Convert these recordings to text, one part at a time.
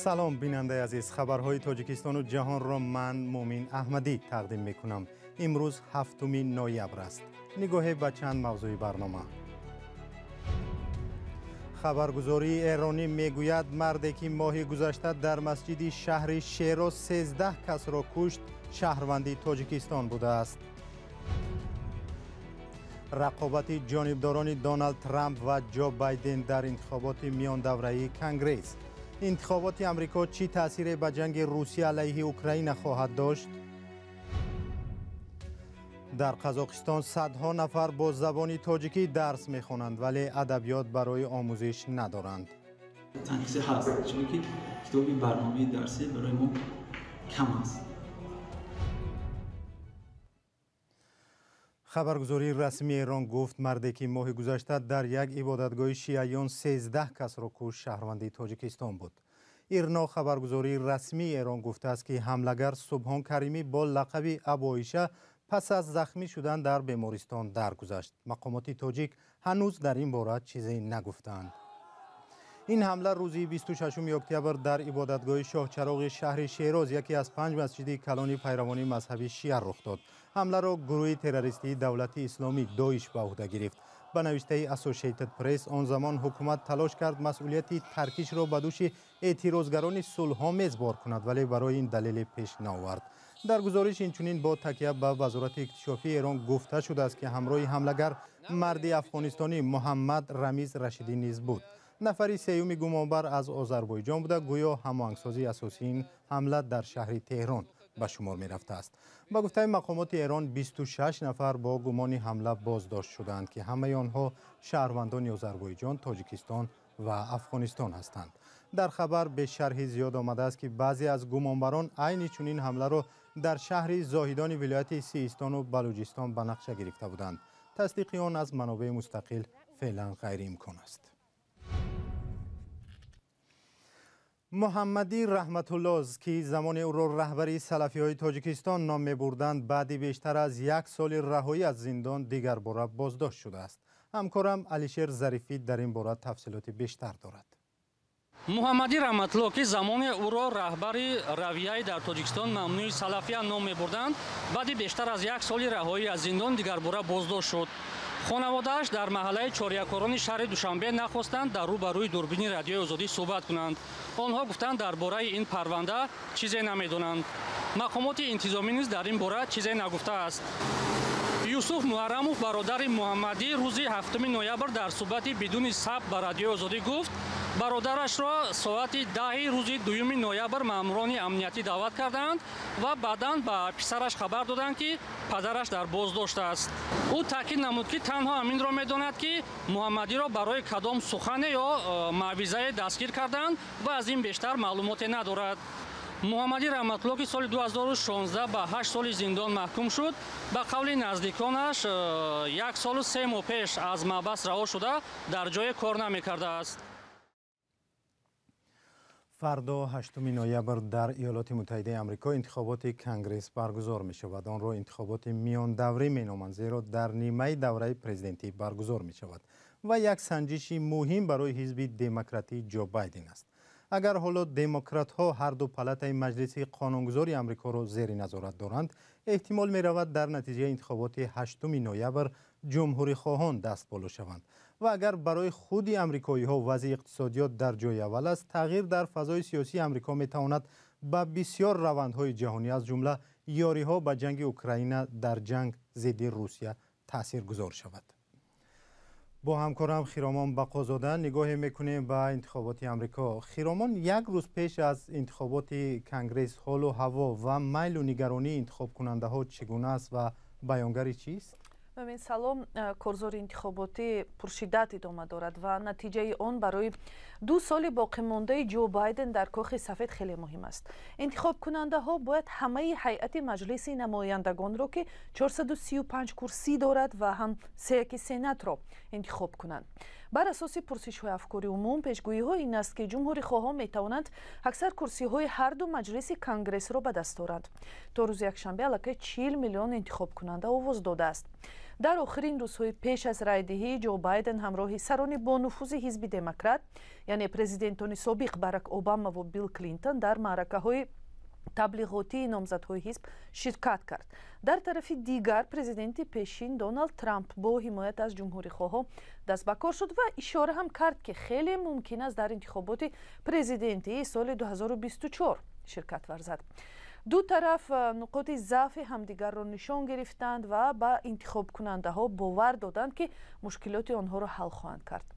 Салом, бинандаи азиз. Хабарҳои Тоҷикистону ҷаҳонро ман, Муъмин Аҳмадӣ, тақдим мекунам. Имрӯз 7 ноябр аст. Нигоҳе ба чанд мавзӯи барнома. Хабаргузории эронӣ мегӯяд, марде ки моҳи гузашта дар масҷиди шаҳри Шероз 13 касро кушт, шаҳрванди Тоҷикистон будааст. Рақобати ҷонибдорони Доналд Трамп ва Ҷо Байден дар интихоботи миёндавраии Конгресс. Интихоботи Амрико чӣ таъсире ба ҷанги Русия алайҳи Украина хоҳад дошт? Дар Қазоқистон садҳо нафар бо забони тоҷикӣ дарс мехонанд, вале адабиёт барои омӯзиш надоранд. Танқисе ҳаст, чунки китоби барномаи дарсӣ барои мо кам аст. Хабаргузории расмии Эрон гуфт, марде ки моҳи гузашта дар як ибодатгоҳи шиаён 13 касро кушт, шаҳрванди Тоҷикистон буд. Ирно, хабаргузории расмии Эрон, гуфтааст, ки ҳамлагар Субҳон Каримӣ бо лақаби Абу Оиша пас аз захмӣ шудан дар бемористон даргузашт. Мақомоти тоҷик ҳанӯз дар ин бора чизе нагуфтаанд. Ин ҳамла рӯзи 26 октябр дар ибодатгоҳи Шоҳчароғи шаҳри Шероз, яке аз 5 масҷиди калони пайравони мазҳаби шиа, рух дод. Ҳамларо гурӯҳи террористии Давлати Исломӣ, Доиш, ба ӯҳда гирифт. Ба навиштаи Associated Press, он замон ҳукумат талош кард масъулияти таркишро ба дӯши эътирозгарони сулҳомез бор кунад, вале барои ин далеле пеш наовард. Дар гузориш инчунин бо такя ба Вазорати иктишофии Эрон гуфта шудааст, ки ҳамроҳи ҳамлагар марди афғонистонӣ Муҳаммад Рамиз Рашидӣ низ буд. Нафари сеюми гумонбар аз Озарбойҷон буда, гӯё ҳамоҳангсозии асосии ин ҳамла дар шаҳри Теҳрон ба шумор мерафтааст. Ба гуфтаи мақомоти Эрон, 26 нафар бо гумони ҳамла боздошт шудаанд, ки ҳамаи онҳо шаҳрвандони Озарбойҷон, Тоҷикистон ва Афғонистон ҳастанд. Дар хабар бе шарҳи зиёд омадааст, ки баъзе аз гумонбарон айни чунин ҳамларо дар шаҳри Зоҳидони вилояти Систону Балуҷистон ба нақша гирифта буданд. Тасдиқи он аз манобеи мустақил феълан ғайриимкон аст. Муҳаммадӣ Раҳматуллоз, ки замоне ӯро раҳбари салафиҳои Тоҷикистон ном мебурданд, баъди бештар аз як соли раҳоӣ аз зиндон дигарбора боздошт шудааст. Ҳамкорам Алишер Зарифӣ дар ин бора тафсилоти бештар дорад. Муҳаммадӣ Раҳматулло, ки замоне ӯро раҳбари равияи дар Тоҷикистон мамнӯи салафия ном мебурданд, баъди бештар аз як соли раҳоӣ аз зиндон дигарбора боздошт шуд. Хонаводааш дар маҳаллаи Чорякорони шаҳри Душанбе нахостанд дар рӯ ба рӯи дурбини Радиои Озодӣ суҳбат кунанд. Онҳо гуфтанд, дар бораи ин парванда чизе намедонанд. Мақомоти интизомӣ низ дар ин бора чизе нагуфтааст. Юсуф Муҳаррамов, бародари Муҳаммадӣ, рӯзи 7 ноябр дар суҳбати бидуни сабт ба Радиои Озодӣ гуфт, бародарашро соати 10 рӯзи 2 ноябр маъмурони амниятӣ даъват карданд ва баъдан ба писараш хабар доданд, ки падараш дар боздошт аст. Ӯ таъкид намуд, ки танҳо ҳаминро медонад, ки Муҳаммадиро барои кадом сухане ё маъвизае дастгир карданд ва аз ин бештар маълумоте надорад. Муҳаммадӣ Раҳматулло, ки соли 2016 ба 8 соли зиндон маҳкум шуд, ба қавли наздиконаш 1 солу 3 моҳ пеш аз маҳбас раҳо шуда, дар ҷое кор намекардааст. Фардо, 8 ноябр, дар Иёлоти Муттаҳидаи Амрико интихоботи Конгресс баргузор мешавад. Онро интихоботи миёндаврӣ меноманд, зеро дар нимаи давраи президентӣ баргузор мешавад ва як санҷиши муҳим барои ҳизби демократӣ Ҷо Байден аст. Агар ҳоло демократҳо ҳар ду палатаи Маҷлиси қонунгузори Амрикоро зери назорат доранд, эҳтимол меравад дар натиҷаи интихоботи 8 ноябр ҷумҳурихоҳон даст боло шаванд. Ва агар барои худи амрикоиҳо вазъи иқтисодиёт дар ҷои аввал аст, тағйир дар фазои сиёсии Амрико метавонад ба бисёр равандҳои ҷаҳонӣ, аз ҷумла ёриҳо ба ҷанги Украина дар ҷанг зидди Русия таъсиргузор шавад. Бо ҳамкорам Хиромон Бақозода нигоҳе мекунем ба интихоботи Амрико. Хиромон, як рӯз пеш аз интихоботи Конгресс ҳолу ҳаво ва майлу нигаронии интихобкунандаҳо чӣ гуна аст ва баёнгари чист? Мумин, салом. Корзори интихоботӣ пуршиддат идома дорад ва натиҷаи он барои 2 соли боқимондаи Ҷо Байден дар Кохи Сафед хеле муҳим аст. Интихобкунандаҳо бояд ҳамаи ҳайати Маҷлиси намояндагонро, ки 435 курсӣ дорад, ва ҳам сеяки Сенатро интихоб кунанд. Бар асоси пурсишҳои афкори умум, пешгӯиҳо ин аст, ки ҷумҳурихоҳон метавонанд аксар курсиҳои ҳарду маҷлиси Конгрессро ба даст оранд. То рӯзи якшанбе аллакай 40 миллион интихобкунанда овоз додааст. Дар охирин рӯзҳои пеш аз райдиҳӣ Ҷо Байден ҳамроҳи сарони бонуфузи ҳизби демократ, яъне президентони собиқ Барак Обама ва Билл Клинтон, дар маъракаҳои таблиғотии номзадҳои ҳизб ширкат кард. Дар тарафи дигар, президенти пешин Доналд Трамп бо ҳимоят аз ҷумҳурихоҳҳо даст ба кор шуд ва ишора ҳам кард, ки хеле мумкин аст дар интихоботи президентии соли 2024 ширкат варзад. Ду тараф нуқоти заъфи ҳамдигарро нишон гирифтанд ва ба интихобкунандаҳо бовар доданд, ки мушкилоти онҳоро ҳал хоҳанд кард.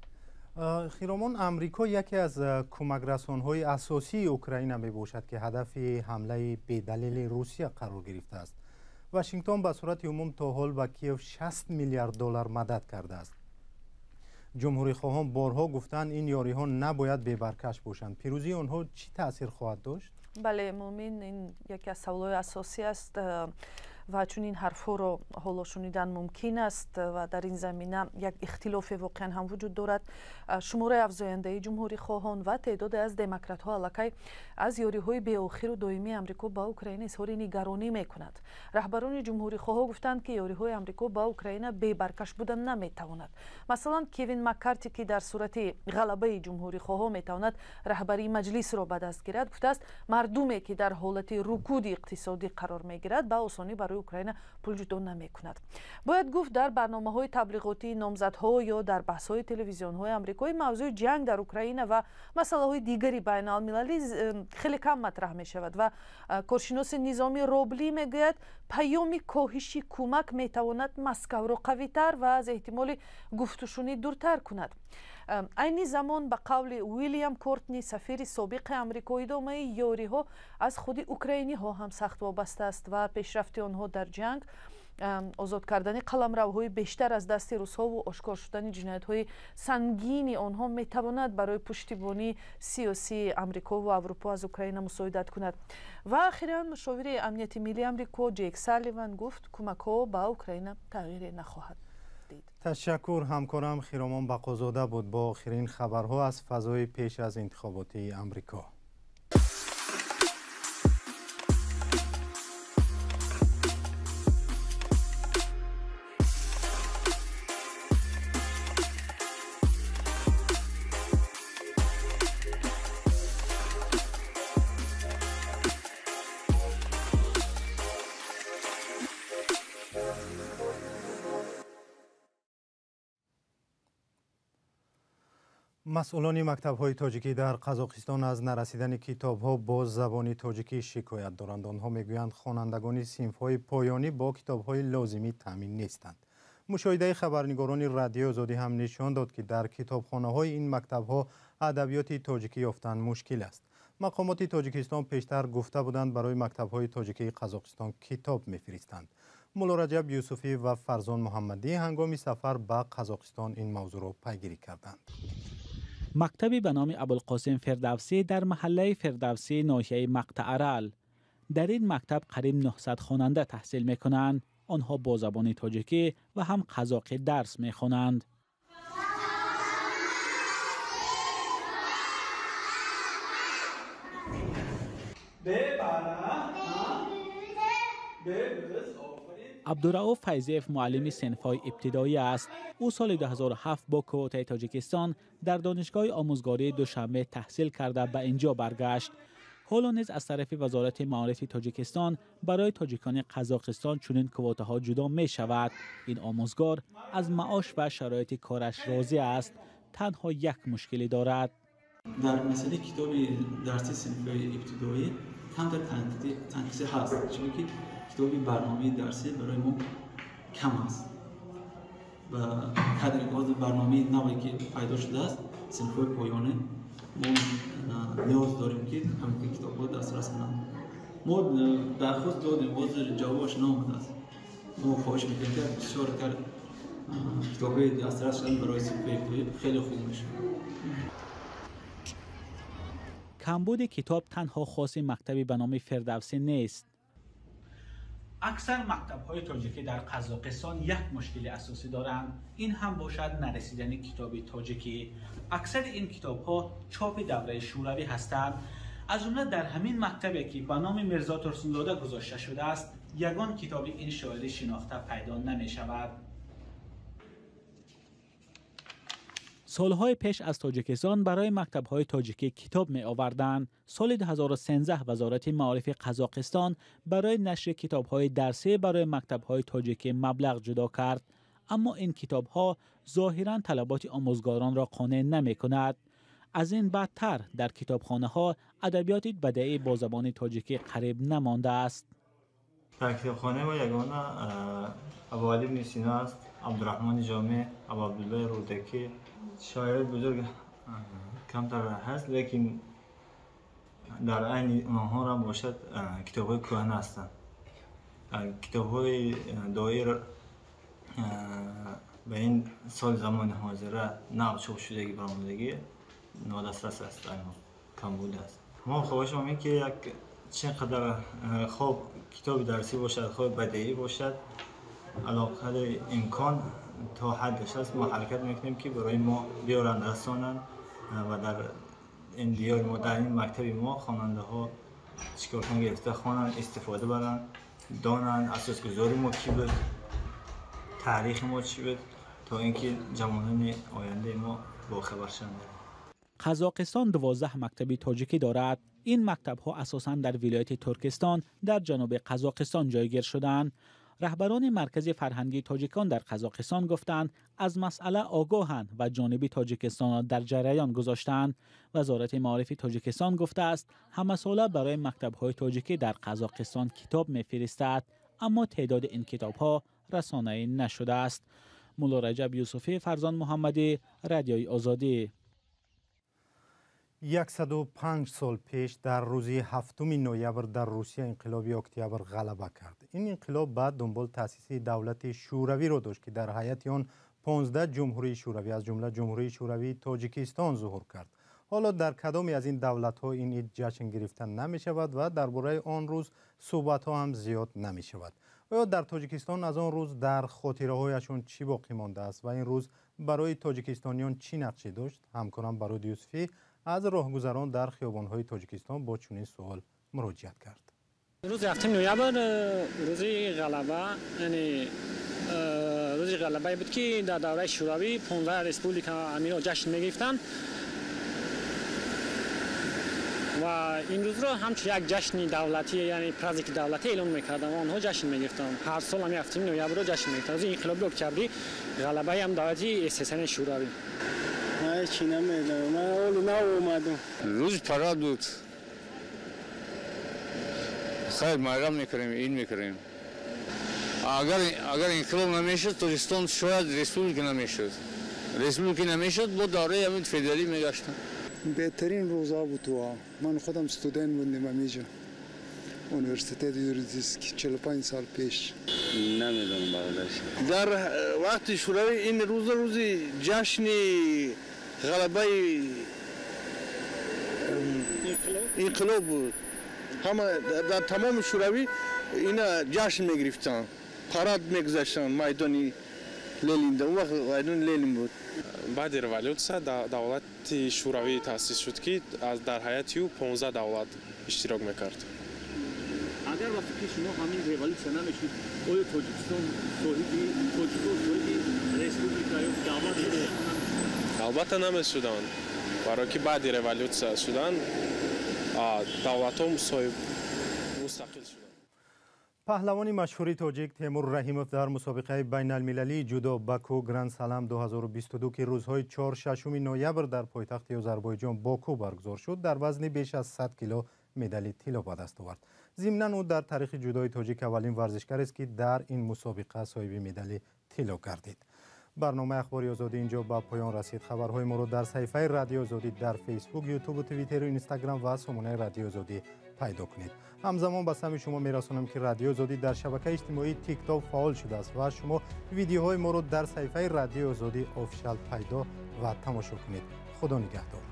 Хиромон, Амрико яке аз кӯмакрасонҳои асосии Украина мебошад, ки ҳадафи ҳамлаи бедалели Русия қарор гирифтааст. Вашингтон ба сурати умум то ҳол ба Киев 60 миллиард доллар мадад кардааст. Ҷумҳурихоҳон борҳо гуфтанд, ин ёриҳо набояд бебаркаш бошанд. Пирӯзии онҳо чӣ таъсир хоҳад дошт? Бале, Муъмин, ин яке аз саволҳои асосӣ аст ва чунин ҳарфҳоро ҳоло шунидан мумкин аст ва дар ин замина як ихтилофе воқеан ҳам вуҷуд дорад. Шумораи афзояндаи ҷумҳурихоҳон ва теъдоде аз демократҳо аллакай аз ёриҳои беохиру доимии Амрико ба Украина изҳори нигаронӣ мекунад. Раҳбарони ҷумҳурихоҳҳо гуфтанд, ки ёриҳои Амрико ба Украина бебаркаш буда наметавонад. Масалан, Кевин Маккарти, ки дар сурати ғалабаи ҷумҳурихоҳҳо метавонад раҳбарии маҷлисро ба даст гирад, гуфтааст, мардуме, ки дар ҳолати рукуди иқтисодӣ қарор мегирад, ба осонӣ барои Украина пул ҷудо намекунад. Бояд гуфт, дар барномаҳои таблиғотии номзадҳо ё дар баҳсҳои телевизионҳои амрикоӣ мавзӯи ҷанг дар Украина ва масъалаҳои дигари байналмилалӣ хеле кам матраҳ мешавад ва коршиноси низомӣ Робли мегӯяд, паёми коҳиши кӯмак метавонад Москавро қавитар ва аз эҳтимоли гуфтушунид дуртар кунад. Айни замон, ба қавли Уилям Кортни, сафири собиқи Амрико, идомаи ёриҳо аз худи украиниҳо ҳам сахт вобаста аст ва пешрафти онҳо дар ҷанг, озод кардани қаламравҳои бештар аз дасти русҳову ошкор шудани ҷиноятҳои сангини онҳо метавонад барои пуштибонии сиёсии Амрико ва Аврупо аз Украина мусоидат кунад. Ва ахиран, мушовири амнияти миллии Амрико Ҷейк Салливан гуфт, кӯмакҳо ба Украина тағйире нахоҳад дид. Ташаккур, ҳамкорам Хиромон Бақозода буд бо охирин хабарҳо аз фазои пеш аз интихоботи Амрико. Масъулони мактабҳои тоҷикӣ дар Қазоқистон аз нарасидани китобҳо бо забони тоҷикӣ шикоят доранд. Онҳо мегӯянд, хонандагони синфҳои поёнӣ бо китобҳои лозимӣ таъмин нестанд. Мушоҳидаи хабарнигорони Радиои Озодӣ ҳам нишон дод, ки дар китобхонаҳои ин мактабҳо адабиёти тоҷикӣ ёфтан мушкил аст. Мақомоти Тоҷикистон пештар гуфта буданд, барои мактабҳои тоҷикии Қазоқистон китоб мефиристанд. Муллораҷаб Юсуфӣ ва Фарзон Муҳаммадӣ ҳангоми сафар ба Қазоқистон ин мавзӯъро пайгирӣ карданд. Мактабе ба номи Абулқосим Фирдавсӣ дар маҳаллаи Фирдавсӣ, ноҳияи Мақтаарал. Дар ин мактаб қариб 900 хонанда таҳсил мекунанд. Онҳо бо забони тоҷикӣ ва ҳам қазоқӣ дарс мехонанд. Абдурауф Файзиев муаллими синфҳои ибтидоӣ аст. Ӯ соли 2007 бо квотаи Тоҷикистон дар Донишгоҳи омӯзгории Душанбе таҳсил карда, ба инҷо баргашт. Ҳоло низ аз тарафи Вазорати маорифи Тоҷикистон барои тоҷикони Қазоқистон чунин квотаҳо ҷудо мешавад. Ин омӯзгор аз маош ва шароити кораш розӣ аст. Танҳо як мушкилӣ дорад. Дар масъалаи китоби дарси синфҳои ибтидоӣ камтар танқисӣ ҳаст, чунки китоби барномаи дарсӣ барои мо кам аст ва кадре ки барномаи наве ки пайдо шудааст, синфҳои поёнӣ мо ниёз дорем, ки ҳамин китобҳо дастрас кунанд. Мо дархост додем, ҳозир ҷавобаш наомадааст. Мо хоҳиш мекунем, ки бисёр агар китобҳои дастрас шуданд барои синфҳои ибтидоӣ, хеле хуб мешавад. Камбуди китоб танҳо хоси мактаби ба номи Фирдавсӣ нест. Аксар мактабҳои тоҷикӣ дар Қазоқистон як мушкили асосӣ доранд. Ин ҳам бошад нарасидани китоби тоҷикӣ. Аксари ин китобҳо чопи давраи шӯравӣ ҳастанд. Аз ҷумла дар ҳамин мактабе, ки ба номи Мирзо Турсунзода гузошта шудааст, ягон китоби ин шоири шинохта пайдо намешавад. Солҳои пеш аз Тоҷикистон барои мактабҳои тоҷикӣ китоб меоварданд. Соли 2013 Вазорати маорифи Қазоқистон барои нашри китобҳои дарсӣ барои мактабҳои тоҷикӣ маблағ ҷудо кард. Аммо ин китобҳо зоҳиран талаботи омӯзгоронро қонеъ намекунад. Аз ин бадтар дар китобхонаҳо адабиёти бадеӣ бо забони тоҷикӣ қариб намондааст. Дар китобхонаи мо ягона Абуалӣ ибни Сино аст, Абдураҳмони Ҷомӣ, Абуабдуллоҳи Рӯдакӣ. Шоирои бузург камтар ҳаст, лекин дар айни онҳо ҳам бошад китобҳои кӯҳна ҳастанд. Китобҳои доир ба ин соли замони ҳозира нав чоп шудагӣ баромадагӣ нодастрас аст, камбуд аст. Мо хоҳишам ин ки як чӣ қадар хоб китоби дарсӣ бошад, хоб бадеӣ бошад, алоқади имкон то ҳаддаш аст мо ҳаракат мекунем ки барои мо биёранд, расонанд ва дар ин диёри мо, дар ин мактаби мо хонандаҳо чикор кунанд, гирифта хонанд, истифода баранд, донанд асосгузори мо кӣ буд, таърихи мо чӣ буд, то инки ҷавонони ояндаи мо бохабар шаванд. Қазоқистон 12 мактаби тоҷикӣ дорад. Ин мактабҳо асосан дар вилояти Туркистон дар ҷануби Қазоқистон ҷойгир шудаанд. Раҳбарони маркази фарҳангии тоҷикон дар Қазоқистон гуфтанд аз масъала огоҳанд ва ҷониби Тоҷикистонро дар ҷараён гузоштаанд. Вазорати маорифи Тоҷикистон гуфтааст ҳамасола барои мактабҳои тоҷикӣ дар Қазоқистон китоб мефиристад, аммо теъдоди ин китобҳо расонаӣ нашудааст. Мулло Раҷаб Юсуфӣ, Фарзон Муҳаммадӣ, Радиои Озодӣ. 105 сол пеш дар рӯзи 7 ноябр дар Русия инқилоби октябр ғалаба кард. Ин инқилоб ба дунбол таъсиси давлати Шӯравиро дошт, ки дар ҳайати он 15 ҷумҳурии Шӯравӣ аз ҷумла Ҷумҳурии Шӯравии Тоҷикистон зуҳур кард. Ҳоло дар кадоме аз ин давлатҳо ин ид ҷашн гирифта намешавад ва дар бораи он рӯз суҳбатҳо ҳам зиёд намешавад. Оё дар Тоҷикистон аз он рӯз дар хотираҳояшон чӣ боқӣ мондааст ва ин рӯз барои тоҷикистониён чӣ нақше дошт? Ҳамкорам Баруд Юсуфӣ аз роҳгузарон дар хиёбонҳои Тоҷикистон бо чунин суол муроҷиат кард. Рӯзи 7 ноябр рӯзи ғалаба, яъне рӯзи ғалабае буд, ки дар давраи Шӯравӣ 15 республика амиро ҷашн мегирифтанд ва ин рӯзро ҳамчун як ҷашни давлатӣ, яъне праздники давлатӣ эълон мекарданд ва онҳо ҷашн мегирифтанд. Ҳар сол ҳамин 7 ноябрро ҷашн мегирифтанд. Рӯзи инқилоби октябрӣ, ғалабаи ҳам давлати СССР Шӯравӣ. Ман чӣ намедонам, ман ҳоло нав омадам. Рӯзи парад буд. Хайр, майрам мекунем, ин мекунем. Агар инқилоб намешуд, Тоҷикистон шояд республика намешуд. Республика намешуд, бо давраи ҳамин федералӣ мегаштанд. Беҳтарин рӯзҳо буд. Ман худам студент будем ҳаминҷо, университети юридический, 45 сол пеш. Намедонам бародар. Дар вақти Шӯравӣ ин рӯз рӯзи ҷашни ғалабаи инқилоб буд. Ҳама дар тамоми Шӯравӣ ина ҷашн мегирифтанд, парад мегузаштанд майдони Ленин. Он вақт майдони Ленин буд. Баъди революсия давлати Шӯравӣ таъсис шуд, ки дар ҳайати ӯ 15 давлат иштирок мекард. Агар ба фикри шумо ҳамин революсия намешуд, оё Тоҷикистон соҳиби тоҷикон соҳиби республика ё давлат шуда? Албатта намешуданд, барои ки баъди революсия шудан давлатҳо соҳиб мустақил шуданд. Паҳлавони машҳури тоҷик Темур Раҳимов дар мусобиқаи байналмилалии ҷудо Баку Гранд Салам 2022, ки рӯзҳои 4-6 ноябр дар пойтахти Озарбойҷон Боку баргузор шуд, дар вазни беш аз 100 кило медали тилло ба даст овард. Зимнан ӯ дар таърихи ҷудои тоҷик аввалин варзишгарест, ки дар ин мусобиқа соҳиби медали тилло гардид. Барномаи Ахбори Озодӣ инҷо ба поён расид. Хабарҳои моро дар саҳифаи Радиои Озодӣ дар Фейсбук, Ютубу, Твиттеру, Инстаграм ва сомонаи Радиои Озодӣ пайдо кунед. Ҳамзамон ба самъи шумо мерасонам, ки Радиои Озодӣ дар шабакаи иҷтимоии ТикТок фаъол шудааст ва шумо видеоҳои моро дар саҳифаи Радиои Озодӣ офишал пайдо ва тамошо кунед. Худо нигаҳдор.